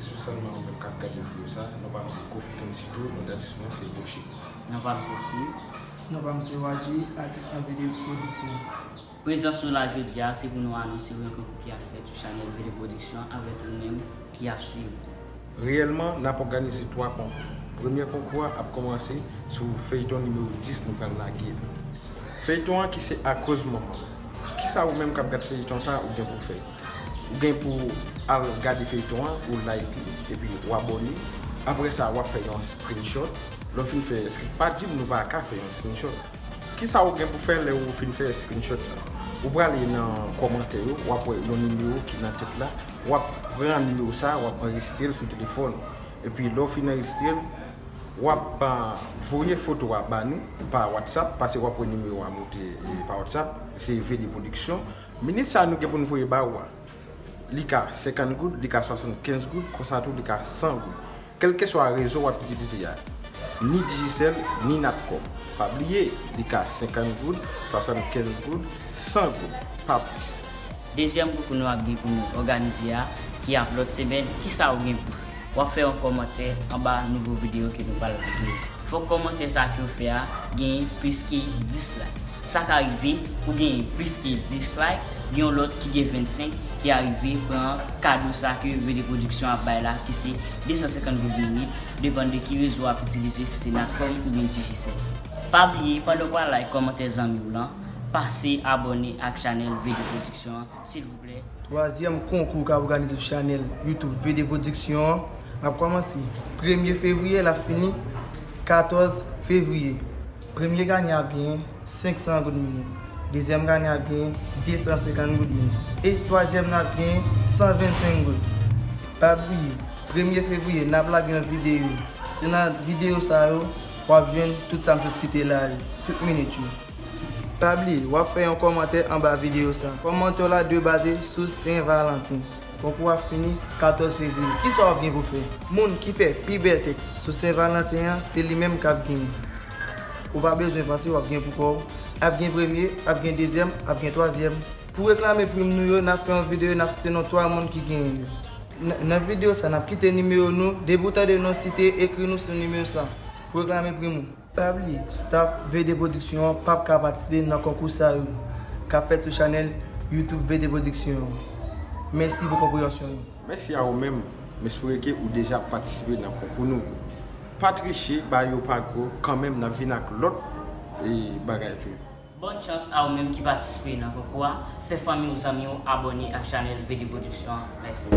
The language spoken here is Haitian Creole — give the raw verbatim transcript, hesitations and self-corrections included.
Espesyalman ou menm k ap gade videyo sa, non pa m se Kofi Kensido, non datis mwen se Boche. Non pa m se Steve. Non pa m se Wadji, atis nan V D Production. Prezans nou la jodi a se pou nou anonse yon konkou ki ap fèt sou chanèl V D Production avèk ou menm ki ap swiv. Reyèlman, n ap òganize twa konkou. Premye konkou a ap kòmanse sou feyton nimewo dis nou pral lage a. Feyton an ki se Akoz Manman. Kisa ou menm k ap gad feyton sa ou gen pou fè? Ou gen pou al gade feyton an, ou like li, epi ou abòne. Apre sa, w ap fè yon screenshot. Lè w fin fè, pa di m nou pa ka fè yon screenshot. Kisa ou gen pou fè lè ou fin fè screenshot la? Ou prale nan kòmantè yo, w ap wè yon nimewo ki nan tèt la. W ap pran nimewo sa, w ap anrejistre l sou telefòn ou. Epi lè w fin anrejistre l, w ap voye foto a ba nou pa WhatsApp, paske w ap wè nimewo a moute pa WhatsApp, se V D Production. Minit sa nou gen pou n voye ba ou a, li ka senkant goud, li ka swasannkenz goud, konsa tou li ka san goud. Kèlkeswa rezo w ap itilize a, ni Digicel, ni Natcom. Pa bliye, li ka senkant goud, swasannkenz goud, san goud, pa plis. Dezyèm konkou nou ap gen pou nou òganize a, ki ap lòt semèn, kisa ou gen pou fè? W ap fè yon kòmantè anba nouvo videyo ke nou pral lage. Fòk kòmantè sa ke w fè a genyen plis ke dis like. Sa ka rive ou genyen plis ke dis like, gen yon lòt ki gen vennsenk ki arive pran kado sa ke V D Production ap bay la, ki se de san senkant goud minit, depann de ki rezo w ap itilize, si se Natcom oubyen Digicel. Pa bliye, pandan w pral like kòmantè zanmi w lan, pase abòne ak chanèl V D Production an, silvouplè. Twazyèm konkou k ap òganize sou chanèl YouTube V D Production an ap kòmanse premye fevriye, l ap fini katòz fevriye. Premye gayan ap genyen senk san goud minit. Dezyèm gayan ap genyen de san senkant goud minit. E twazyèm nan ap genyen san vennsenk goud. Pa bliye, premye fevriye, n ap lage yon videyo. Se nan videyo sa yo, w ap jwenn tout sa m sot site la yo, tout minit yo. Pa bliye, w ap fè yon kòmantè anba videyo sa. Kòmantè w la dwe baze sou Sen Valanten. Konkou a fini katòz fevriye. Kisa w ap gen pou fè? Moun ki fè pi bèl tèks sou Sen Valanten an, se li menm k ap genyen. Ou pa bezwen panse w ap gen pou kò w. Ap gen premye, ap gen dezyèm, ap gen twazyèm. Pou reklame prim nou yo, n ap fè yon videyo, n ap site non twa moun ki genyen yo. Nan, nan videyo sa, n ap kite nimewo nou. Depi w tande nou site, ekri nou sou nimewo sa pou reklame prim ou. Pa bliye, staff V D Production an p ap ka patisipe nan konkou sa yo k ap fèt sou chanèl YouTube V D Production an. Mèsi pou konpreyansyon nou. Mèsi a ou menm. M espere ke ou deja patisipe nan konkou nou yo. Pa triche, ba yo pa gwo, kanmenm n ap vin ak lòt e bagay toujou. Bòn chans a ou menm ki patisipe nan konkou a. Fè fanmi w, zanmi w abòne ak chanèl V D Production an. Mèsi.